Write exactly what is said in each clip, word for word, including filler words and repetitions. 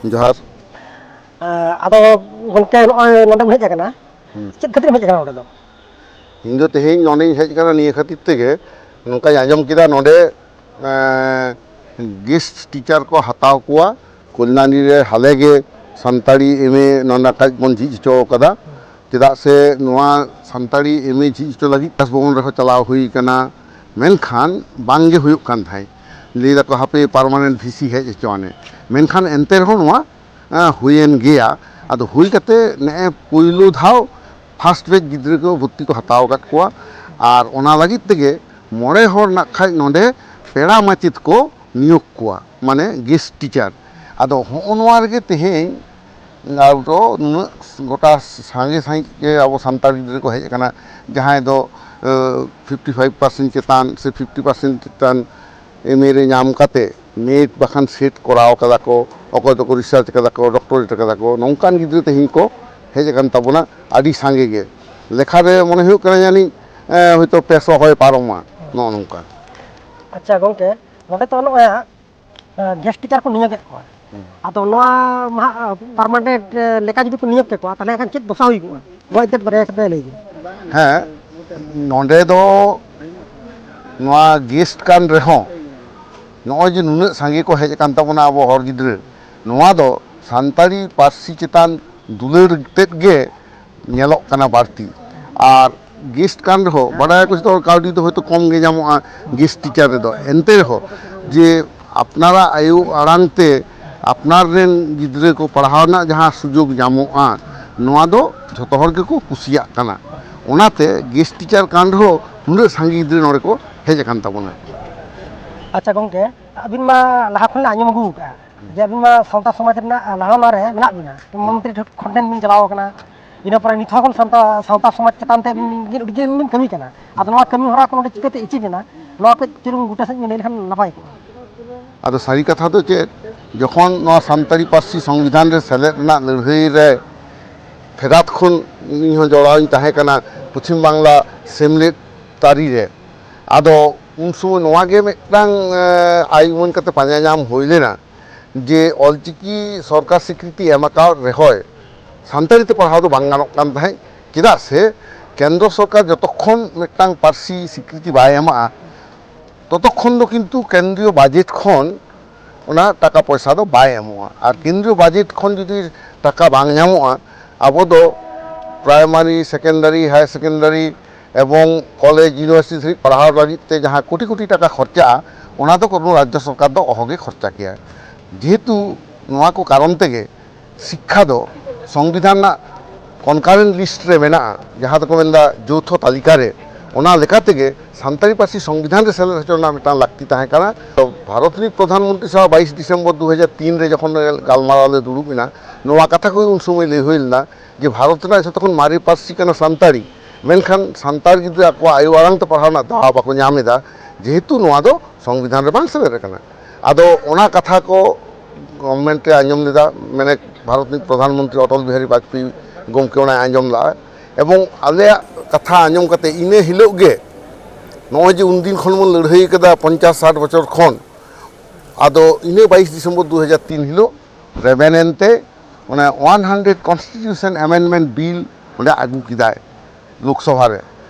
ᱡᱚᱦᱟᱨ᱾ ᱟᱫᱚ ᱜᱚᱢᱠᱮ, ᱱᱚᱜᱼᱚᱭ ᱱᱚᱰᱮᱢ ᱦᱮᱡ ᱟᱠᱟᱱᱟ, ᱦᱩᱸ᱾ ᱪᱮᱫ ᱠᱷᱟᱹᱛᱤᱨ ᱮᱢ ᱦᱮᱡ ᱟᱠᱟᱱᱟ ᱱᱚᱰᱮ ᱫᱚ? ᱤᱧ ᱫᱚ ᱛᱮᱦᱮᱧ ᱱᱚᱰᱮᱧ ᱦᱮᱡ ᱟᱠᱟᱱᱟ ᱱᱤᱭᱟᱹ ᱠᱷᱟᱹᱛᱤᱨ ᱛᱮᱜᱮ, ᱱᱚᱝᱠᱟᱧ ᱟᱸᱡᱚᱢ ᱠᱮᱫᱟ ᱱᱚᱰᱮ, ᱮᱸ, ᱜᱮᱥᱴ ᱴᱤᱪᱟᱨ ᱠᱚ ᱦᱟᱛᱟᱣ ᱠᱚᱣᱟ᱾ ᱠᱚᱞᱭᱟᱱᱤ ᱨᱮ ᱦᱟᱞᱮ ᱜᱮ ᱥᱟᱱᱛᱟᱲᱤ ᱮᱢ ᱮ ᱱᱚᱰᱮ ᱠᱷᱚᱱ ᱵᱚᱱ ᱡᱷᱤᱡ ᱦᱚᱪᱚ ᱠᱟᱫᱟ᱾ ᱪᱮᱫᱟᱜ ᱥᱮ ᱱᱚᱣᱟ ᱥᱟᱱᱛᱟᱲᱤ ᱮᱢ ᱮ ᱡᱷᱤᱡ ᱦᱚᱪᱚ ᱞᱟᱹᱜᱤᱫ ᱵᱤᱠᱟᱥ ᱵᱷᱚᱵᱚᱱ ᱨᱮᱦᱚᱸ ᱪᱟᱞᱟᱣ ᱦᱩᱭ ᱠᱟᱱᱟ, ᱢᱮᱱᱠᱷᱟᱱ ᱵᱟᱝ ᱜᱮ ᱦᱩᱭᱩᱜ ᱠᱟᱱ ᱛᱟᱦᱮᱸᱫ᱾ ᱞᱟᱹᱭ ᱫᱟᱠᱚ, "ᱦᱟᱯᱮ, ᱯᱟᱨᱢᱟᱱᱮᱱᱴ ᱵᱷᱤ ᱥᱤ ᱦᱮᱡ ᱦᱚᱪᱚᱣᱟᱱᱮ", ᱢᱮᱱᱠᱷᱟᱱ ᱮᱱᱛᱮ ᱨᱮᱦᱚᱸ ᱱᱚᱣᱟ, ᱮᱸ, ᱦᱩᱭᱮᱱ ᱜᱮᱭᱟ᱾ ᱟᱫᱚ ᱦᱩᱭ ᱠᱟᱛᱮ ᱱᱮᱜᱼᱮ ᱯᱳᱭᱞᱳ ᱫᱷᱟᱣ ᱯᱷᱟᱥᱴ ᱵᱮᱪ ᱜᱤᱫᱽᱨᱟᱹ ᱠᱚ ᱵᱷᱚᱨᱛᱤ ᱠᱚ ᱦᱟᱛᱟᱣ ᱟᱠᱟᱫ ᱠᱚᱣᱟ, ᱟᱨ ᱚᱱᱟ ᱞᱟᱹᱜᱤᱫ ᱛᱮᱜᱮ ᱢᱚᱬᱮ ᱦᱚᱲ ᱱᱟᱜ ᱠᱷᱟᱡ ᱱᱚᱰᱮ ᱯᱮᱲᱟ ᱢᱟᱪᱮᱫ ᱠᱚ ᱱᱤᱭᱳᱜᱽ ᱠᱚᱣᱟ, ᱢᱟᱱᱮ ᱜᱮᱥᱴ ᱴᱤᱪᱟᱨ᱾ ᱟᱫᱚ ᱦᱚᱸᱜᱼᱚ ᱱᱚᱣᱟ ᱨᱮᱜᱮ ᱛᱮᱦᱮᱧ ᱟᱨ ᱫᱚ ᱱᱩᱱᱟᱹᱜ ᱜᱚᱴᱟ ᱥᱟᱸᱜᱮ ᱥᱟᱺᱦᱤᱡ ᱜᱮ ᱟᱵᱚ ᱥᱟᱱᱛᱟᱲ ᱜᱤᱫᱽᱨᱟᱹ ᱠᱚ ᱦᱮᱡ ᱟᱠᱟᱱᱟ, ᱡᱟᱦᱟᱸᱭ ᱫᱚ, ᱮ, ᱯᱷᱤᱯᱴᱤ ᱯᱷᱟᱭᱤᱵᱷ ᱯᱟᱨᱥᱮᱱᱴ ᱪᱮᱛᱟᱱ ᱥᱮ ᱯᱷᱤᱯᱴᱤ ᱯᱟᱨᱥᱮᱱᱴ ᱪᱮᱛᱟᱱ ᱮᱢ ᱮ ᱨᱮ ᱧᱟᱢ ᱠᱟᱛᱮ ᱱᱮᱴ ᱵᱟᱠᱷᱟᱱ ᱥᱮᱴ ᱠᱚᱨᱟᱣ ᱠᱟᱫᱟ ᱠᱚ, ᱚᱠᱚᱭ ᱫᱚᱠᱚ ᱨᱤᱥᱟᱨᱪ ᱠᱟᱫᱟ ᱠᱚ, ᱰᱚᱠᱴᱚᱨᱮᱴ ᱠᱟᱫᱟ ᱠᱚ, ᱱᱚᱝᱠᱟᱱ ᱜᱤᱫᱽᱨᱟᱹ ᱛᱮᱦᱮᱧ ᱠᱚ ᱦᱮᱡ ᱟᱠᱟᱱ ᱛᱟᱵᱚᱱᱟ ᱟᱹᱰᱤ ᱥᱟᱸᱜᱮ ᱜᱮ᱾ ᱞᱮᱠᱷᱟ ᱨᱮ ᱢᱚᱱᱮ ᱦᱩᱭᱩᱜ ᱠᱟᱱᱟ ᱡᱟᱹᱱᱤᱡ, ᱮ, ᱦᱚᱭᱛᱳ ᱯᱮ ᱥᱚ ᱦᱚᱭ ᱯᱟᱨᱚᱢᱟ, ᱱᱚᱜᱼᱚ ᱱᱚᱝᱠᱟ᱾ ᱟᱪᱪᱷᱟ ᱜᱚᱝᱠᱮ, ᱱᱚᱰᱮ ᱛᱚ ᱱᱚᱜᱼᱚᱭ ᱦᱟᱸᱜ ᱜᱮᱥᱴ ᱴᱤᱪᱟᱨ ᱠᱚ ᱱᱤᱭᱳᱜᱮᱫ ᱠᱚᱣᱟ᱾ ᱦᱩᱸ᱾ ᱟᱫᱚ ᱱᱚᱣᱟ ᱢᱟ ᱦᱟᱸᱜ ᱯᱟᱨᱢᱟᱱᱮᱱᱴ, ᱮ, ᱞᱮᱠᱟ ᱡᱩᱫᱤ ᱠᱚ ᱱᱤᱭᱳᱜ ᱠᱮᱠᱚᱣᱟ, ᱛᱟᱦᱚᱞᱮ ᱮᱱᱠᱷᱟᱱ ᱪᱮᱫ ᱫᱚᱥᱟ ᱦᱩᱭ ᱠᱚᱜᱼᱟ? ᱱᱚᱣᱟ ᱤᱫᱤ ᱠᱟᱛᱮ ᱵᱟᱨᱭᱟ ᱠᱟᱛᱷᱟ ᱞᱟᱹᱭ ᱵᱤᱱ᱾ ᱦᱮᱸ, ᱱᱚᱰᱮ ᱫᱚ ᱱᱚᱣᱟ ᱜᱮᱥᱴ ᱠᱟᱱ ᱨᱮᱦᱚᱸ, ᱱᱚᱜᱼᱚᱭ ᱡᱮ ᱱᱩᱱᱟᱹᱜ ᱥᱟᱸᱜᱮ ᱠᱚ ᱦᱮᱡ ᱟᱠᱟᱱ ᱛᱟᱵᱚᱱᱟ ᱟᱵᱚ ᱦᱚᱲ ᱜᱤᱫᱽᱨᱟᱹ, ᱱᱚᱣᱟ ᱫᱚ ᱥᱟᱱᱛᱟᱲᱤ ᱯᱟᱹᱨᱥᱤ ᱪᱮᱛᱟᱱ ᱫᱩᱞᱟᱹᱲ ᱛᱮᱫ ᱜᱮ ᱧᱮᱞᱚᱜ ᱠᱟᱱᱟ ᱵᱟᱹᱲᱛᱤ᱾ ᱟᱨ ᱜᱮᱥᱴ ᱠᱟᱱ ᱨᱮᱦᱚᱸ, ᱵᱟᱰᱟᱭᱟᱠᱚ ᱡᱚᱛᱚ ᱦᱚᱲ, ᱠᱟᱹᱣᱰᱤ ᱫᱚ ᱦᱚᱭᱛᱳ ᱠᱚᱢ ᱜᱮ ᱧᱟᱢᱚᱜᱼᱟ ᱜᱮᱥᱴ ᱴᱤᱪᱟᱨ ᱨᱮᱫᱚ, ᱮᱱᱛᱮ ᱨᱮᱦᱚᱸ ᱡᱮ ᱟᱯᱱᱟᱨᱟᱜ ᱟᱭᱳ ᱟᱲᱟᱝ ᱛᱮ ᱟᱯᱱᱟᱨ ᱨᱮᱱ ᱜᱤᱫᱽᱨᱟᱹ ᱠᱚ ᱯᱟᱲᱦᱟᱣ ᱨᱮᱱᱟᱜ ᱡᱟᱦᱟᱸ ᱥᱩᱡᱳᱜᱽ ᱧᱟᱢᱚᱜᱼᱟ, ᱱᱚᱣᱟ ᱫᱚ ᱡᱷᱚᱛᱚ ᱦᱚᱲ ᱜᱮᱠᱚ ᱠᱩᱥᱤᱭᱟᱜ ᱠᱟᱱᱟ᱾ ᱚᱱᱟᱛᱮ ᱜᱮᱥᱴ ᱴᱤᱪᱟᱨ ᱠᱟᱱ ᱨᱮᱦᱚᱸ ᱱᱩᱱᱟᱹᱜ ᱥᱟᱸᱜᱮ ᱜᱤᱫᱽᱨᱟᱹ ᱱᱚᱰᱮ ᱠᱚ ᱦᱮᱡ ᱟᱠᱟᱱ ᱛᱟᱵᱚᱱᱟ᱾ ᱟᱪᱪᱷᱟ ᱜᱚᱢᱠᱮ, ᱟᱹᱵᱤᱱ ᱢᱟ ᱞᱟᱦᱟ ᱠᱷᱚᱱ ᱞᱮ ᱟᱸᱡᱚᱢ ᱟᱹᱜᱩ ᱟᱠᱟᱫᱼᱟ ᱡᱮ ᱟᱹᱵᱤᱱ ᱢᱟ ᱥᱟᱶᱛᱟ ᱥᱚᱢᱟᱡᱽ ᱨᱮᱱᱟᱜ ᱞᱟᱦᱟ ᱚᱱᱟ ᱨᱮ ᱢᱮᱱᱟᱜ ᱵᱤᱱᱟ, ᱢᱚᱱᱛᱨᱤ ᱴᱷᱮᱱ ᱠᱷᱚᱱ ᱴᱷᱮᱱ ᱵᱤᱱ ᱪᱟᱞᱟᱣ ᱟᱠᱟᱱᱟ, ᱤᱱᱟᱹ ᱯᱚᱨᱮ ᱱᱤᱛ ᱦᱚᱸ ᱮᱠᱷᱚᱱ ᱥᱟᱶᱛᱟ, ᱥᱟᱶᱛᱟ ᱥᱚᱢᱟᱡᱽ ᱪᱮᱛᱟᱱ ᱛᱮ ᱟᱹᱵᱤᱱ ᱜᱮ ᱟᱹᱰᱤ ᱡᱳᱨ ᱵᱤᱱ ᱠᱟᱹᱢᱤ ᱠᱟᱱᱟ᱾ ᱟᱫᱚ ᱱᱚᱣᱟ ᱠᱟᱹᱢᱤ ᱦᱚᱨᱟ ᱠᱚ ᱱᱚᱰᱮ ᱪᱤᱠᱟᱹᱛᱮ ᱮᱪᱤᱵᱷ ᱮᱱᱟ, ᱱᱚᱣᱟ ᱠᱟᱹᱡ ᱪᱩᱞᱩᱝ ᱵᱩᱴᱟᱹ ᱥᱮᱫ ᱵᱤᱱ ᱞᱟᱹᱭ ᱞᱮᱠᱷᱟᱱ ᱱᱟᱯᱟᱭ ᱠᱚᱜᱼᱟ᱾ ᱟᱫᱚ ᱥᱟᱹᱨᱤ ᱠᱟᱛᱷᱟ ᱫᱚ ᱪᱮᱫ, ᱡᱚᱠᱷᱚᱱ ᱱᱚᱣᱟ ᱥᱟᱱᱛᱟᱲᱤ ᱯᱟᱹᱨᱥᱤ ᱥᱚᱝᱵᱤᱫᱷᱟᱱ ᱨᱮ ᱥᱮᱞᱮᱫ ᱨᱮᱱᱟᱜ ᱞᱟᱹᱲᱦᱟᱹᱭ ᱨᱮ ᱯᱷᱮᱰᱟᱛ ᱠᱷᱚᱱ ᱤᱧ ᱦᱚᱸ ᱡᱚᱲᱟᱣ ᱤᱧ ᱛᱟᱦᱮᱸ ᱠᱟᱱᱟ ᱯᱚᱪᱷᱤᱢ ᱵᱟᱝᱞᱟ ᱥᱮᱢᱞᱮᱫ ᱛᱟᱹᱨᱤ ᱨᱮ, ᱟᱫᱚ ᱩᱱ ᱥᱚᱢᱚᱭ ᱱᱚᱣᱟ ᱜᱮ ᱢᱤᱫᱴᱟᱝ, ᱮ, ᱟᱭ ᱩᱢᱟᱹᱱ ᱠᱟᱛᱮ ᱯᱟᱸᱡᱟ ᱧᱟᱢ ᱦᱩᱭ ᱞᱮᱱᱟ ᱡᱮ ᱚᱞᱪᱤᱠᱤ ᱥᱚᱨᱠᱟᱨ ᱥᱤᱠᱨᱤᱛᱤ ᱮᱢ ᱟᱠᱟᱫ ᱨᱮᱦᱚᱸᱭ, ᱥᱟᱱᱛᱟᱲᱤ ᱛᱮ ᱯᱟᱲᱦᱟᱣ ᱫᱚ ᱵᱟᱝ ᱜᱟᱱᱚᱜ ᱠᱟᱱ ᱛᱟᱦᱮᱸᱫ᱾ ᱪᱮᱫᱟᱜ ᱥᱮ ᱠᱮᱱᱫᱨᱚ ᱥᱚᱨᱠᱟᱨ ᱡᱚᱛᱚᱠᱷᱚᱱ ᱢᱤᱫᱴᱟᱝ ᱯᱟᱹᱨᱥᱤ ᱥᱤᱠᱨᱤᱛᱤ ᱵᱟᱭ ᱮᱢᱟᱜᱼᱟ, ᱛᱚᱛᱚᱠᱷᱚᱱ ᱫᱚ ᱠᱤᱱᱛᱩ ᱠᱮᱱᱫᱨᱤᱭᱚ ᱵᱟᱡᱮᱴ ᱠᱷᱚᱱ ᱚᱱᱟ ᱴᱟᱠᱟ ᱯᱚᱭᱥᱟ ᱫᱚ ᱵᱟᱭ ᱮᱢᱚᱜᱼᱟ᱾ ᱟᱨ ᱠᱮᱱᱫᱨᱤᱭᱚ ᱵᱟᱡᱮᱴ ᱠᱷᱚᱱ ᱡᱩᱫᱤ ᱴᱟᱠᱟ ᱵᱟᱝ ᱧᱟᱢᱚᱜᱼᱟ, ᱟᱵᱚ ᱫᱚ ᱯᱨᱟᱭᱢᱟᱨᱤ, ᱥᱮᱠᱮᱱᱰᱟᱨᱤ, ᱦᱟᱭᱟᱨ ᱥᱮᱠᱮᱱᱰᱟᱨᱤ ᱮᱵᱚᱝ ᱠᱚᱞᱮᱡᱽ, ᱤᱭᱩᱱᱤᱵᱷᱟᱨᱥᱤᱴᱤ ᱫᱷᱟᱹᱨᱤᱡ ᱯᱟᱲᱦᱟᱣ ᱞᱟᱹᱜᱤᱫ ᱛᱮ ᱡᱟᱦᱟᱸ ᱠᱳᱴᱤ ᱠᱳᱴᱤ ᱴᱟᱠᱟ ᱠᱷᱚᱨᱪᱟᱜᱼᱟ, ᱚᱱᱟ ᱫᱚ ᱠᱳᱱᱳ ᱨᱟᱡᱽᱡᱚ ᱥᱚᱨᱠᱟᱨ ᱫᱚ ᱚᱦᱚᱜᱮ ᱠᱷᱚᱨᱪᱟ ᱠᱮᱭᱟ᱾ ᱡᱮᱦᱮᱛᱩ ᱱᱚᱣᱟ ᱠᱚ ᱠᱟᱨᱚᱱ ᱛᱮᱜᱮ ᱥᱤᱠᱠᱷᱟ ᱫᱚ ᱥᱚᱝᱵᱤᱫᱷᱟᱱ ᱨᱮᱱᱟᱜ ᱠᱚᱱᱠᱟᱨᱮᱱᱴ ᱞᱤᱥᱴ ᱨᱮ ᱢᱮᱱᱟᱜᱼᱟ, ᱡᱟᱦᱟᱸ ᱫᱚᱠᱚ ᱢᱮᱱᱫᱟ ᱡᱳᱣᱛᱷᱚ ᱛᱟᱹᱞᱤᱠᱟ ᱨᱮ᱾ ᱚᱱᱟ ᱞᱮᱠᱟ ᱛᱮᱜᱮ ᱥᱟᱱᱛᱟᱲᱤ ᱯᱟᱹᱨᱥᱤ ᱥᱚᱝᱵᱤᱫᱷᱟᱱ ᱨᱮ ᱥᱮᱞᱮᱫ ᱦᱚᱪᱚ ᱨᱮᱱᱟᱜ ᱢᱤᱫᱴᱟᱝ ᱞᱟᱹᱠᱛᱤ ᱛᱟᱦᱮᱸ ᱠᱟᱱᱟ᱾ ᱵᱷᱟᱨᱚᱛ ᱨᱤᱱᱤᱡ ᱯᱨᱚᱫᱷᱟᱱ ᱢᱚᱱᱛᱨᱤ ᱥᱟᱶ ᱵᱟᱭᱤᱥ ᱰᱤᱥᱮᱢᱵᱚᱨ ᱫᱩ ᱦᱟᱡᱟᱨ ᱛᱤᱱ ᱨᱮ ᱡᱚᱠᱷᱚᱱ ᱜᱟᱞᱢᱟᱨᱟᱣ ᱞᱮ ᱫᱩᱲᱩᱵ ᱮᱱᱟ, ᱱᱚᱣᱟ ᱠᱟᱛᱷᱟ ᱠᱚ ᱩᱱ ᱥᱚᱢᱚᱭ ᱞᱟᱹᱭ ᱦᱩᱭ ᱞᱮᱱᱟ ᱡᱮ ᱵᱷᱟᱨᱚᱛ ᱨᱮᱱᱟᱜ ᱡᱷᱚᱛᱚ ᱠᱷᱚᱱ ᱢᱟᱨᱮ ᱯᱟᱹᱨᱥᱤ ᱠᱟᱱᱟ ᱥᱟᱱᱛᱟᱲᱤ, ᱢᱮᱱᱠᱷᱟᱱ ᱥᱟᱱᱛᱟᱲ ᱜᱤᱫᱽᱨᱟᱹ ᱟᱠᱚᱣᱟᱜ ᱟᱭᱳ ᱟᱲᱟᱝ ᱛᱮ ᱯᱟᱲᱦᱟᱣ ᱨᱮᱱᱟᱜ ᱫᱟᱣ ᱵᱟᱠᱚ ᱧᱟᱢ ᱮᱫᱟ, ᱡᱮᱦᱮᱛᱩ ᱱᱚᱣᱟ ᱫᱚ ᱥᱚᱝᱵᱤᱫᱷᱟᱱ ᱨᱮ ᱵᱟᱝ ᱥᱮᱞᱮᱫ ᱟᱠᱟᱱᱟ᱾ ᱟᱫᱚ ᱚᱱᱟ ᱠᱟᱛᱷᱟ ᱠᱚ ᱜᱚᱵᱷᱚᱨᱱᱢᱮᱱᱴ ᱮ ᱟᱸᱡᱚᱢ ᱞᱮᱫᱟ, ᱢᱟᱱᱮ ᱵᱷᱟᱨᱚᱛ ᱨᱤᱱᱤᱡ ᱯᱨᱚᱫᱷᱟᱱ ᱢᱚᱱᱛᱨᱤ ᱚᱴᱚᱞ ᱵᱤᱦᱟᱨᱤ ᱵᱟᱡᱽᱯᱮᱭᱤ ᱜᱚᱢᱠᱮ ᱚᱱᱟᱭ ᱟᱸᱡᱚᱢ ᱞᱮᱫᱟ᱾ ᱮᱵᱚᱝ ᱟᱞᱮᱭᱟᱜ ᱠᱟᱛᱷᱟ ᱟᱸᱡᱚᱢ ᱠᱟᱛᱮ ᱤᱱᱟᱹ ᱦᱤᱞᱳᱜ ᱜᱮ ᱱᱚᱜᱼᱚᱭ ᱡᱮ ᱩᱱᱫᱤᱱ ᱠᱷᱚᱱ ᱵᱚᱱ ᱞᱟᱹᱲᱦᱟᱹᱭ ᱠᱟᱫᱟ ᱯᱚᱧᱪᱟᱥ ᱥᱟᱴ ᱵᱚᱪᱷᱚᱨ ᱠᱷᱚᱱ, ᱟᱫᱚ ᱤᱱᱟᱹ ᱵᱟᱭᱤᱥ ᱰᱤᱥᱮᱢᱵᱚᱨ ᱫᱩ ᱦᱟᱡᱟᱨ ᱛᱤᱱ ᱦᱤᱞᱳᱜ ᱨᱮᱵᱮᱱ ᱮᱱᱛᱮ ᱚᱱᱟ ᱦᱟᱱᱰᱨᱮᱰ ᱠᱚᱱᱥᱴᱤᱴᱤᱭᱩᱥᱚᱱ ᱮᱢᱮᱱᱰᱢᱮᱱᱴ ᱵᱤᱞ ᱚᱸᱰᱮ ᱟᱹᱜᱩ ᱠᱮᱫᱟᱭ ᱞᱳᱠᱥᱚᱵᱷᱟ ᱨᱮ᱾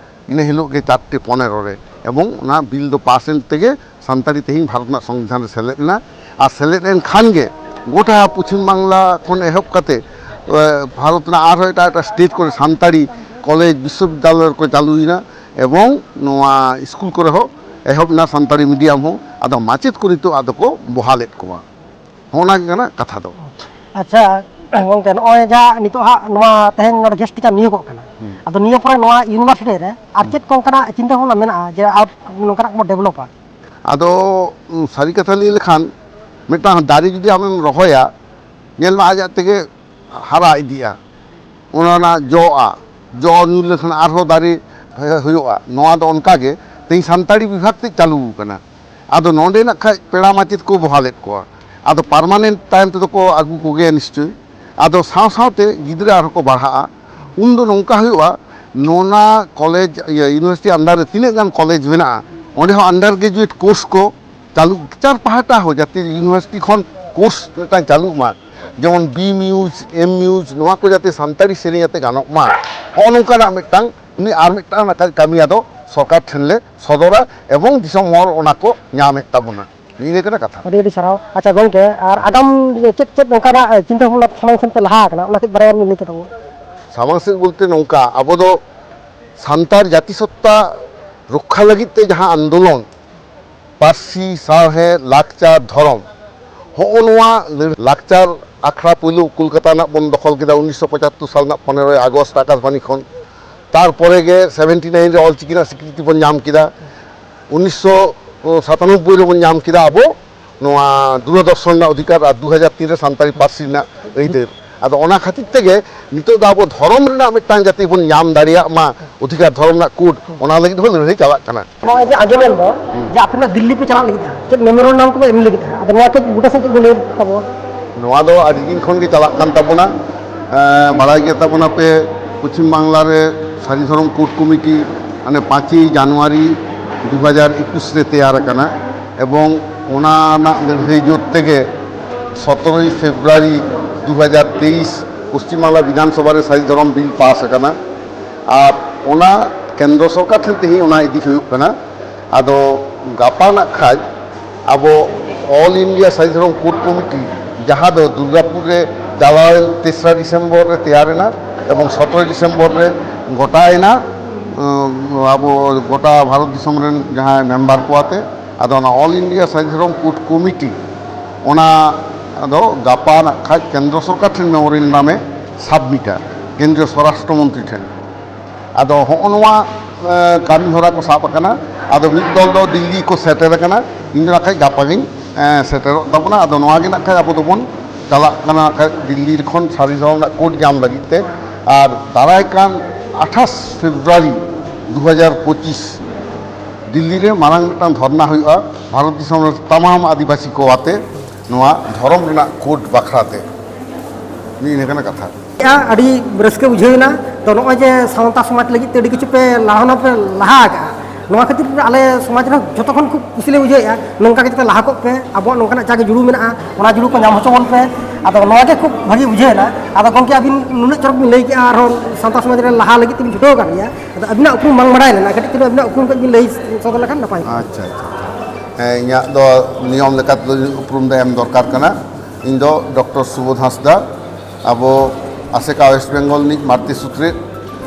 ᱤᱱᱟᱹ ᱦᱤᱞᱳᱜ ᱜᱮ ᱪᱟᱨᱴᱮ ᱯᱚᱱᱮᱨᱚ ᱨᱮ, ᱮᱵᱚᱝ ᱚᱱᱟ ᱵᱤᱞ ᱫᱚ ᱯᱟᱥ ᱮᱱ ᱛᱮᱜᱮ ᱥᱟᱱᱛᱟᱲᱤ ᱛᱮᱦᱮᱧ ᱵᱷᱟᱨᱚᱛ ᱨᱮᱱᱟᱜ ᱥᱚᱝᱵᱤᱫᱷᱟᱱ ᱨᱮ ᱥᱮᱞᱮᱫ ᱮᱱᱟ᱾ ᱟᱨ ᱥᱮᱞᱮᱫ ᱮᱱ ᱠᱷᱟᱱ ᱜᱮ ᱜᱚᱴᱟ ᱯᱚᱪᱷᱤᱢ ᱵᱟᱝᱞᱟ ᱠᱷᱚᱱ ᱮᱦᱚᱵ ᱠᱟᱛᱮ, ᱮ, ᱵᱷᱟᱨᱚᱛ ᱨᱮᱱᱟᱜ ᱟᱨᱦᱚᱸ ᱮᱴᱟᱜ ᱮᱴᱟᱜ ᱥᱴᱮᱴ ᱠᱚᱨᱮ ᱥᱟᱱᱛᱟᱲᱤ ᱠᱚᱞᱮᱡᱽ, ᱵᱤᱥᱥᱚᱵᱤᱫᱽᱫᱟᱞᱚᱭ ᱠᱚ ᱪᱟᱹᱞᱩᱭᱮᱱᱟ ᱮᱵᱚᱝ ᱱᱚᱣᱟ ᱥᱠᱩᱞ ᱠᱚᱨᱮ ᱦᱚᱸ ᱮᱦᱚᱵ ᱮᱱᱟ ᱥᱟᱱᱛᱟᱲᱤ ᱢᱤᱰᱤᱭᱟᱢ ᱦᱚᱸ᱾ ᱟᱫᱚ ᱢᱟᱪᱮᱫ ᱠᱚ ᱱᱤᱛᱚᱜ ᱟᱫᱚ ᱠᱚ ᱵᱚᱦᱟᱞᱮᱫ ᱠᱚᱣᱟ᱾ ᱦᱚᱸᱜᱼᱚ ᱱᱟ ᱜᱮ ᱠᱟᱱᱟ ᱠᱟᱛᱷᱟ ᱫᱚ᱾ ᱟᱪᱪᱷᱟ ᱜᱚᱝᱠᱮ, ᱱᱚᱜᱼᱚᱭ ᱡᱟ ᱱᱤᱛᱚᱜ ᱦᱟᱸᱜ ᱱᱚᱣᱟ ᱛᱮᱦᱮᱧ ᱱᱚᱰᱮ ᱜᱮᱥᱴ ᱴᱤᱪᱟᱨ ᱱᱤᱭᱳᱜᱚᱜ ᱠᱟᱱᱟ, ᱦᱩᱸ᱾ ᱟᱫᱚ ᱱᱤᱭᱟᱹ ᱯᱚᱨᱮ ᱱᱚᱣᱟ ᱤᱭᱩᱱᱤᱵᱷᱟᱨᱥᱤᱴᱤ ᱨᱮ ᱟᱨ ᱦᱩᱸ᱾ ᱪᱮᱫ ᱠᱚ ᱚᱱᱠᱟᱱᱟᱜ ᱪᱤᱱᱛᱟᱹ ᱵᱷᱟᱵᱽᱱᱟ ᱢᱮᱱᱟᱜᱼᱟ ᱡᱮ ᱟᱨ ᱱᱚᱝᱠᱟᱱᱟᱜ ᱵᱚ ᱰᱮᱵᱷᱞᱚᱯᱟ? ᱟᱫᱚ, ᱩᱸ, ᱥᱟᱹᱨᱤ ᱠᱟᱛᱷᱟ ᱞᱟᱹᱭ ᱞᱮᱠᱷᱟᱱ, ᱢᱤᱫᱴᱟᱝ ᱫᱟᱨᱮ ᱡᱩᱫᱤ ᱟᱢᱮᱢ ᱨᱚᱦᱚᱭᱟ, ᱧᱮᱞ ᱢᱮ ᱟᱡ ᱟᱡ ᱛᱮᱜᱮ ᱦᱟᱨᱟ ᱤᱫᱤᱜᱼᱟ, ᱚᱱᱟ ᱨᱮᱱᱟᱜ ᱡᱚᱜᱼᱟ, ᱡᱚ ᱧᱩᱨ ᱞᱮᱠᱷᱟᱱ ᱟᱨᱦᱚᱸ ᱫᱟᱨᱮ ᱦᱩᱭᱩᱜᱼᱟ᱾ ᱱᱚᱣᱟ ᱫᱚ ᱚᱱᱠᱟ ᱜᱮ ᱛᱮᱦᱮᱧ ᱥᱟᱱᱛᱟᱲᱤ ᱵᱤᱵᱷᱟᱜᱽ ᱛᱮ ᱪᱟᱹᱞᱩ ᱟᱠᱟᱱᱟ᱾ ᱟᱫᱚ ᱱᱚᱰᱮ ᱱᱟᱜ ᱠᱷᱟᱡ ᱯᱮᱲᱟ ᱢᱟᱪᱮᱫ ᱠᱚ ᱵᱚᱦᱟᱞᱮᱫ ᱠᱚᱣᱟ, ᱟᱫᱚ ᱯᱟᱨᱢᱟᱱᱮᱱᱴ ᱛᱟᱭᱚᱢ ᱛᱮᱫᱚ ᱠᱚ ᱟᱹᱜᱩ ᱠᱚᱜᱮᱭᱟ ᱱᱤᱥᱪᱚᱭ᱾ ᱟᱫᱚ ᱥᱟᱶ ᱥᱟᱶᱛᱮ ᱜᱤᱫᱽᱨᱟᱹ ᱟᱨᱦᱚᱸ ᱠᱚ ᱵᱟᱲᱦᱟᱜᱼᱟ, ᱩᱱᱫᱚ ᱱᱚᱝᱠᱟ ᱦᱩᱭᱩᱜᱼᱟ, ᱱᱚᱣᱟ ᱠᱚᱞᱮᱡᱽ, ᱤᱭᱟᱹ, ᱤᱭᱩᱱᱤᱵᱷᱟᱨᱥᱤᱴᱤ ᱟᱱᱰᱟᱨ ᱨᱮ ᱛᱤᱱᱟᱹᱜ ᱜᱟᱱ ᱠᱚᱞᱮᱡᱽ ᱢᱮᱱᱟᱜᱼᱟ, ᱚᱸᱰᱮ ᱦᱚᱸ ᱟᱱᱰᱟᱨ ᱜᱨᱮᱡᱩᱭᱮᱴ ᱠᱳᱨᱥ ᱠᱚ ᱪᱟᱹᱞᱩ, ᱴᱤᱪᱟᱨ ᱯᱟᱦᱴᱟ ᱦᱚᱸ, ᱡᱟᱛᱮ ᱤᱭᱩᱱᱤᱵᱷᱟᱨᱥᱤᱴᱤ ᱠᱷᱚᱱ ᱠᱳᱨᱥ ᱢᱤᱫᱴᱟᱝ ᱪᱟᱹᱞᱩᱜ ᱢᱟ, ᱡᱮᱢᱚᱱ ᱵᱤ ᱢᱤᱭᱩᱡᱽ, ᱮᱢ ᱢᱤᱭᱩᱡᱽ, ᱱᱚᱣᱟ ᱠᱚ ᱡᱟᱛᱮ ᱥᱟᱱᱛᱟᱲᱤ ᱥᱮᱨᱮᱧ ᱟᱛᱮ ᱜᱟᱱᱚᱜ ᱢᱟ, ᱦᱚᱸᱜᱼᱚ ᱱᱚᱝᱠᱟᱱᱟᱜ ᱢᱤᱫᱴᱟᱝ ᱩᱱᱤ ᱟᱨ ᱢᱤᱫᱴᱟᱝ ᱱᱟᱜ ᱠᱟᱹᱢᱤ ᱟᱫᱚ ᱥᱚᱨᱠᱟᱨ ᱴᱷᱮᱱ ᱞᱮ ᱥᱚᱫᱚᱨᱟ ᱮᱵᱚᱝ ᱫᱤᱥᱚᱢ ᱦᱚᱲ ᱚᱱᱟ ᱠᱚ ᱧᱟᱢᱮᱫ ᱛᱟᱵᱚᱱᱟ᱾ ᱱᱤᱭᱟᱹ ᱠᱟᱱᱟ ᱠᱟᱛᱷᱟ᱾ ᱟᱹᱰᱤ ᱟᱹᱰᱤ ᱥᱟᱨᱦᱟᱣ᱾ ᱟᱪᱪᱷᱟ ᱜᱚᱢᱠᱮ, ᱟᱨ ᱟᱜᱟᱢ ᱪᱮᱫ ᱪᱮᱫ ᱚᱱᱠᱟᱱᱟᱜ ᱪᱤᱱᱛᱟᱹ ᱵᱷᱟᱵᱽᱱᱟ ᱥᱟᱢᱟᱝ ᱥᱮᱱ ᱯᱮ ᱞᱟᱦᱟ ᱟᱠᱟᱱᱟ, ᱚᱱᱟ ᱠᱟᱹᱡ ᱵᱟᱨᱭᱟ ᱵᱤᱱ ᱞᱟᱹᱭ ᱛᱟᱵᱚᱱᱟ᱾ ᱥᱟᱢᱟᱝ ᱥᱮᱫ ᱵᱚᱞᱛᱮ ᱱᱚᱝᱠᱟ, ᱟᱵᱚ ᱫᱚ ᱥᱟᱱᱛᱟᱲ ᱡᱟᱹᱛᱤ ᱥᱚᱛᱛᱟ ᱨᱚᱠᱠᱷᱟ ᱞᱟᱹᱜᱤᱫ ᱛᱮ ᱡᱟᱦᱟᱸ ᱟᱱᱫᱳᱞᱚᱱ, ᱯᱟᱹᱨᱥᱤ, ᱥᱟᱶᱦᱮᱫ, ᱞᱟᱠᱪᱟᱨ, ᱫᱷᱚᱨᱚᱢ, ᱦᱚᱸᱜᱼᱚ ᱱᱚᱣᱟ ᱞᱟᱹᱲ-, ᱞᱟᱠᱪᱟᱨ ᱟᱠᱷᱲᱟ ᱯᱳᱭᱞᱳ ᱠᱳᱞᱠᱟᱛᱟ ᱨᱮᱱᱟᱜ ᱵᱚᱱ ᱫᱚᱠᱷᱚᱞ ᱠᱮᱫᱟ ᱩᱱᱤᱥᱥᱚ ᱯᱚᱸᱪᱟᱛᱛᱳᱨ ᱥᱟᱞ ᱨᱮᱱᱟᱜ ᱯᱚᱱᱮᱨᱚᱭ ᱟᱜᱚᱥᱴ ᱟᱠᱟᱥᱵᱟণᱤ ᱠᱷᱚᱱ᱾ ᱛᱟᱨᱯᱚᱨᱮ ᱜᱮ ᱥᱮᱵᱷᱮᱱᱴᱤ ᱱᱟᱭᱤᱱ ᱨᱮ ᱚᱞᱪᱤᱠᱤ ᱨᱮᱱᱟᱜ ᱥᱤᱠᱨᱤᱛᱤ ᱵᱚᱱ ᱧᱟᱢ ᱠᱮᱫᱟ, ᱩᱱᱤᱥᱥᱚ ᱥᱟᱛᱟᱱᱚᱵᱵᱳᱭ ᱨᱮᱵᱚᱱ ᱧᱟᱢ ᱠᱮᱫᱟ ᱟᱵᱚ ᱱᱚᱣᱟ ᱫᱩᱨᱚᱫᱚᱨᱥᱚᱱ ᱨᱮᱱᱟᱜ ᱚᱫᱷᱤᱠᱟᱨ ᱟᱨ ᱫᱩ ᱦᱟᱡᱟᱨ ᱛᱤᱱ ᱨᱮ ᱥᱟᱱᱛᱟᱲᱤ ᱯᱟᱹᱨᱥᱤ ᱨᱮᱱᱟᱜ ᱟᱹᱭᱫᱟᱹᱨ᱾ ᱟᱫᱚ ᱚᱱᱟ ᱠᱷᱟᱹᱛᱤᱨ ᱛᱮᱜᱮ ᱱᱤᱛᱚᱜ ᱫᱚ ᱟᱵᱚ ᱫᱷᱚᱨᱚᱢ ᱨᱮᱱᱟᱜ ᱢᱤᱫᱴᱟᱝ ᱡᱟᱛᱮ ᱵᱚᱱ ᱧᱟᱢ ᱫᱟᱲᱮᱭᱟᱜ ᱢᱟ, ᱚᱫᱷᱤᱠᱟᱨ ᱫᱷᱚᱨᱚᱢ ᱨᱮᱱᱟᱜ ᱠᱳᱰ, ᱚᱱᱟ ᱞᱟᱹᱜᱤᱫ ᱦᱚᱸ ᱞᱟᱹᱲᱦᱟᱹᱭ ᱪᱟᱞᱟᱜ ᱠᱟᱱᱟ᱾ ᱱᱚᱜᱼᱚᱭ ᱡᱮ ᱟᱸᱡᱚᱢ ᱮᱱ ᱫᱚ ᱡᱮ ᱟᱯᱮ ᱢᱟ ᱫᱤᱞᱞᱤ ᱯᱮ ᱪᱟᱞᱟᱜ ᱞᱟᱹᱜᱤᱫ ᱛᱟᱦᱮᱸᱫ, ᱪᱮᱫ ᱢᱮᱢᱳᱨᱮᱱᱰᱟᱢ ᱠᱚᱯᱮ ᱮᱢ ᱞᱟᱹᱜᱤᱫ ᱛᱟᱦᱮᱸᱫ, ᱟᱫᱚ ᱱᱚᱣᱟ ᱠᱟᱹᱡ ᱜᱚᱴᱟ ᱥᱮᱫ ᱠᱟᱹᱡ ᱵᱚᱱ ᱞᱟᱹᱭ ᱛᱟᱵᱚᱱᱟ᱾ ᱱᱚᱣᱟ ᱫᱚ ᱟᱹᱰᱤ ᱫᱤᱱ ᱠᱷᱚᱱ ᱜᱮ ᱪᱟᱞᱟᱜ ᱠᱟᱱ ᱛᱟᱵᱚᱱᱟ᱾ ᱮᱸ, ᱵᱟᱲᱟᱭ ᱜᱮ ᱛᱟᱵᱚᱱᱟᱯᱮ, ᱯᱚᱪᱷᱤᱢ ᱵᱟᱝᱞᱟ ᱨᱮ ᱥᱟᱹᱨᱤ ᱫᱷᱚᱨᱚᱢ ᱠᱳᱰ ᱠᱚᱢᱤᱴᱤ ᱦᱟᱱᱮ ᱯᱟᱸᱪᱮᱭ ᱡᱟᱱᱩᱣᱟᱨᱤ ᱫᱩ ᱦᱟᱡᱟᱨ ᱮᱠᱩᱥ ᱨᱮ ᱛᱮᱭᱟᱨ ᱟᱠᱟᱱᱟ ᱮᱵᱚᱝ ᱚᱱᱟ ᱨᱮᱱᱟᱜ ᱞᱟᱹᱲᱦᱟᱹᱭ ᱡᱳᱨ ᱛᱮᱜᱮ ᱥᱚᱛᱨᱚᱭ ᱯᱷᱮᱵᱽᱨᱩᱣᱟᱨᱤ ᱫᱩ ᱦᱟᱡᱟᱨ ᱛᱮᱭᱤᱥ ᱯᱚᱥᱪᱤᱢ ᱵᱟᱝᱞᱟ ᱵᱤᱫᱷᱟᱱ ᱥᱚᱵᱷᱟ ᱨᱮ ᱥᱟᱹᱨᱤ ᱫᱷᱚᱨᱚᱢ ᱵᱤᱞ ᱯᱟᱥ ᱟᱠᱟᱱᱟ᱾ ᱟᱨ ᱚᱱᱟ ᱠᱮᱱᱫᱨᱚ ᱥᱚᱨᱠᱟᱨ ᱴᱷᱮᱱ ᱛᱮᱦᱮᱧ ᱚᱱᱟ ᱤᱫᱤ ᱦᱩᱭᱩᱜ ᱠᱟᱱᱟ᱾ ᱟᱫᱚ ᱜᱟᱯᱟ ᱱᱟᱜ ᱠᱷᱟᱡ ᱟᱵᱚ ᱚᱞ ᱤᱱᱰᱤᱭᱟ ᱥᱟᱹᱨᱤ ᱫᱷᱚᱨᱚᱢ ᱠᱳᱰ ᱠᱚᱢᱤᱴᱤ, ᱡᱟᱦᱟᱸ ᱫᱚ ᱫᱩᱨᱜᱟᱯᱩᱨ ᱨᱮ ᱪᱟᱞᱟᱣᱮᱱ ᱛᱮᱥᱨᱟ ᱰᱤᱥᱮᱢᱵᱚᱨ ᱨᱮ ᱛᱮᱭᱟᱨᱮᱱᱟ ᱮᱵᱚᱝ ᱥᱚᱛᱨᱚᱭ ᱰᱤᱥᱮᱢᱵᱚᱨ ᱨᱮ ᱜᱚᱴᱟᱭᱮᱱᱟ, ᱩᱸ, ᱟᱵᱚ ᱜᱚᱴᱟ ᱵᱷᱟᱨᱚᱛ ᱫᱤᱥᱚᱢ ᱨᱮᱱ ᱡᱟᱦᱟᱸᱭ ᱢᱮᱢᱵᱟᱨ ᱠᱚ ᱟᱛᱮ᱾ ᱟᱫᱚ ᱚᱱᱟ ᱚᱞ ᱤᱱᱰᱤᱭᱟ ᱥᱟᱹᱨᱤ ᱫᱷᱚᱨᱚᱢ ᱠᱳᱰ ᱠᱚᱢᱤᱴᱤ ᱚᱱᱟ ᱫᱚ ᱜᱟᱯᱟ ᱱᱟᱜ ᱠᱷᱟᱡ ᱠᱮᱱᱫᱨᱚ ᱥᱚᱨᱠᱟᱨ ᱴᱷᱮᱱ ᱢᱮᱢᱳᱨᱮᱱᱰᱟᱢᱮ ᱥᱟᱵᱢᱤᱴᱟ, ᱠᱮᱱᱫᱨᱤᱭᱚ ᱥᱚᱨᱟᱥᱴᱨᱚ ᱢᱚᱱᱛᱨᱤ ᱴᱷᱮᱱ᱾ ᱟᱫᱚ ᱦᱚᱸᱜᱼᱚ ᱱᱚᱣᱟ, ᱮ, ᱠᱟᱹᱢᱤ ᱦᱚᱨᱟ ᱠᱚ ᱥᱟᱵ ᱟᱠᱟᱱᱟ᱾ ᱟᱫᱚ ᱢᱤᱫ ᱫᱚᱞ ᱫᱚ ᱫᱤᱞᱞᱤ ᱠᱚ ᱥᱮᱴᱮᱨ ᱟᱠᱟᱱᱟ, ᱤᱧ ᱫᱚ ᱱᱟᱜ ᱠᱷᱟᱡ ᱜᱟᱯᱟ ᱜᱤᱧ, ᱮ, ᱥᱮᱴᱮᱨᱚᱜ ᱛᱟᱵᱚᱱᱟ᱾ ᱟᱫᱚ ᱱᱚᱣᱟ ᱜᱮ ᱱᱟᱜ ᱠᱷᱟᱡ ᱟᱵᱚ ᱫᱚᱵᱚᱱ ᱪᱟᱞᱟᱜ ᱠᱟᱱᱟ ᱱᱟᱜ ᱠᱷᱟᱡ ᱫᱤᱞᱞᱤ ᱠᱷᱚᱱ ᱥᱟᱹᱨᱤ ᱫᱷᱚᱨᱚᱢ ᱨᱮᱱᱟᱜ ᱠᱳᱰ ᱧᱟᱢ ᱞᱟᱹᱜᱤᱫ ᱛᱮ᱾ ᱟᱨ ᱫᱟᱨᱟᱭ ᱠᱟᱱ ᱟᱴᱷᱟᱥ ᱯᱷᱮᱵᱽᱨᱩᱣᱟᱨᱤ ᱫᱩ ᱦᱟᱡᱟᱨ ᱯᱚᱸᱪᱤᱥ ᱫᱤᱞᱞᱤ ᱨᱮ ᱢᱟᱨᱟᱝ ᱢᱤᱫᱴᱟᱝ ᱫᱷᱚᱨᱱᱟ ᱦᱩᱭᱩᱜᱼᱟ ᱵᱷᱟᱨᱚᱛ ᱫᱤᱥᱚᱢ ᱨᱮ ᱛᱟᱢᱟᱢ ᱟᱹᱫᱤᱵᱟᱹᱥᱤ ᱠᱚ ᱟᱛᱮ ᱱᱚᱣᱟ ᱫᱷᱚᱨᱚᱢ ᱨᱮᱱᱟᱜ ᱠᱳᱰ ᱵᱟᱠᱷᱨᱟ ᱛᱮ᱾ ᱱᱤᱭᱟᱹ ᱠᱟᱱᱟ ᱠᱟᱛᱷᱟ᱾ ᱟᱹᱰᱤ ᱨᱟᱹᱥᱠᱟᱹ ᱵᱩᱡᱷᱟᱹᱣ ᱮᱱᱟ᱾ ᱛᱚ, ᱱᱚᱜᱼᱚᱭ ᱡᱮ ᱥᱟᱶᱛᱟ ᱥᱚᱢᱟᱡᱽ ᱞᱟᱹᱜᱤᱫ ᱛᱮ ᱟᱹᱰᱤ ᱠᱤᱪᱷᱩ ᱯᱮ ᱞᱟᱦᱟᱱᱟ ᱯᱮ ᱞᱟᱦᱟ ᱟᱠᱟᱜᱼᱟ, ᱱᱚᱣᱟ ᱠᱷᱟᱹᱛᱤᱨ ᱟᱞᱮ ᱥᱚᱢᱟᱡᱽ ᱨᱮ ᱡᱚᱛᱚ ᱠᱷᱚᱱ ᱠᱷᱩᱵ ᱠᱩᱥᱤ ᱞᱮ ᱵᱩᱡᱷᱟᱹᱣᱮᱫᱼᱟ, ᱱᱚᱝᱠᱟ ᱜᱮ ᱡᱟᱛᱮ ᱞᱟᱦᱟ ᱠᱚᱜ ᱯᱮ, ᱟᱵᱚᱣᱟᱜ ᱱᱚᱝᱠᱟᱱᱟᱜ ᱡᱟᱜᱮ ᱡᱩᱲᱩ ᱢᱮᱱᱟᱜᱼᱟ, ᱚᱱᱟ ᱡᱩᱲᱩ ᱠᱚ ᱧᱟᱢ ᱦᱚᱪᱚ ᱵᱚᱱ ᱯᱮ᱾ ᱟᱫᱚ ᱱᱚᱣᱟ ᱜᱮ ᱠᱷᱩᱵ ᱵᱷᱟᱹᱜᱤ ᱵᱩᱡᱷᱟᱹᱣᱮᱱᱟ᱾ ᱟᱫᱚ ᱜᱚᱢᱠᱮ, ᱟᱹᱵᱤᱱ ᱱᱩᱱᱟᱹᱜ ᱪᱚᱨᱚᱠ ᱵᱤᱱ ᱞᱟᱹᱭ ᱠᱮᱜᱼᱟ, ᱟᱨᱦᱚᱸ ᱥᱟᱶᱛᱟ ᱥᱚᱢᱟᱡᱽ ᱨᱮ ᱞᱟᱦᱟ ᱞᱟᱹᱜᱤᱫ ᱛᱮᱵᱤᱱ ᱪᱷᱩᱴᱟᱹᱣ ᱟᱠᱟᱱ ᱜᱮᱭᱟ᱾ ᱟᱫᱚ ᱟᱹᱵᱤᱱᱟᱜ ᱩᱯᱨᱩᱢ ᱵᱟᱝ ᱵᱟᱲᱟᱭ ᱞᱮᱱᱟ, ᱠᱟᱹᱴᱤᱡ ᱪᱩᱞᱩᱝ ᱟᱹᱵᱤᱱᱟᱜ ᱩᱯᱨᱩᱢ ᱠᱟᱹᱡ ᱵᱤᱱ ᱞᱟᱹᱭ ᱥᱚᱫᱚᱨ ᱞᱮᱠᱷᱟᱱ ᱱᱟᱯᱟᱭ ᱠᱚᱜᱼᱟ᱾ ᱟᱪᱪᱷᱟ, ᱟᱪᱪᱷᱟ, ᱟᱪᱪᱷᱟ᱾ ᱦᱮᱸ, ᱤᱧᱟᱹᱜ ᱫᱚ ᱱᱤᱭᱚᱢ ᱞᱮᱠᱟᱛᱮ ᱩᱯᱨᱩᱢ ᱫᱚ ᱮᱢ ᱫᱚᱨᱠᱟᱨ ᱠᱟᱱᱟ᱾ ᱤᱧ ᱫᱚ ᱰᱚᱠᱴᱚᱨ ᱥᱩᱵᱳᱫᱷ ᱦᱟᱸᱥᱫᱟ, ᱟᱵᱚ ᱟᱥᱮᱠᱟ ᱳᱭᱮᱥᱴ ᱵᱮᱝᱜᱚᱞ ᱨᱤᱱᱤᱡ ᱢᱟᱨᱛᱤ ᱥᱩᱛᱨᱮᱫ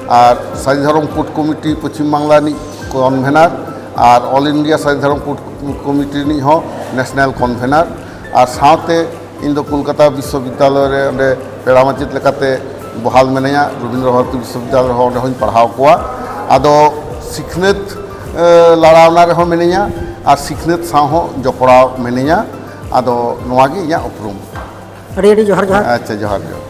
ᱟᱨ ᱥᱟᱹᱨᱤ ᱫᱷᱚᱨᱚᱢ ᱠᱳᱰ ᱠᱚᱢᱤᱴᱤ ᱯᱚᱪᱷᱤᱢ ᱵᱟᱝᱞᱟ ᱨᱤᱱᱤᱡ ᱠᱚᱱᱵᱷᱮᱱᱟᱨ ᱟᱨ ᱚᱞ ᱤᱱᱰᱤᱭᱟ ᱥᱟᱹᱨᱤ ᱫᱷᱚᱨᱚᱢ ᱠᱳᱰ ᱠᱚᱢᱤᱴᱤ ᱨᱤᱱᱤᱡ ᱦᱚᱸ ᱱᱮᱥᱱᱟᱞ ᱠᱚᱱᱵᱷᱮᱱᱟᱨ᱾ ᱟᱨ ᱥᱟᱶᱛᱮ ᱤᱧ ᱫᱚ ᱠᱳᱞᱠᱟᱛᱟ ᱵᱤᱥᱥᱚᱵᱤᱫᱽᱫᱟᱞᱚᱭ ᱨᱮ ᱚᱸᱰᱮ ᱯᱮᱲᱟ ᱢᱟᱪᱮᱫ ᱞᱮᱠᱟᱛᱮ ᱵᱚᱦᱟᱞ ᱢᱮᱱᱟᱧᱟ᱾ ᱨᱚᱵᱤᱱᱫᱨᱚ ᱵᱷᱟᱨᱚᱛᱤ ᱵᱤᱥᱥᱚᱵᱤᱫᱽᱫᱟᱞᱚᱭ ᱨᱮᱦᱚᱸ ᱚᱸᱰᱮ ᱦᱚᱸᱧ ᱯᱟᱲᱦᱟᱣ ᱠᱚᱣᱟ᱾ ᱟᱫᱚ ᱥᱤᱠᱷᱱᱟᱹᱛ, ᱮ, ᱞᱟᱲᱟᱣᱱᱟ ᱨᱮᱦᱚᱸ ᱢᱤᱱᱟᱹᱧᱟ ᱟᱨ ᱥᱤᱠᱷᱱᱟᱹᱛ ᱥᱟᱶ ᱦᱚᱸ ᱡᱚᱯᱲᱟᱣ ᱢᱤᱱᱟᱹᱧᱟ᱾ ᱟᱫᱚ ᱱᱚᱣᱟ ᱜᱮ ᱤᱧᱟᱹᱜ ᱩᱯᱨᱩᱢ᱾ ᱟᱹᱰᱤ ᱟᱹᱰᱤ ᱡᱚᱦᱟᱨ, ᱡᱚᱦᱟᱨ᱾ ᱟᱪᱪᱷᱟ, ᱡᱚᱦᱟᱨ, ᱡᱚᱦᱟᱨ᱾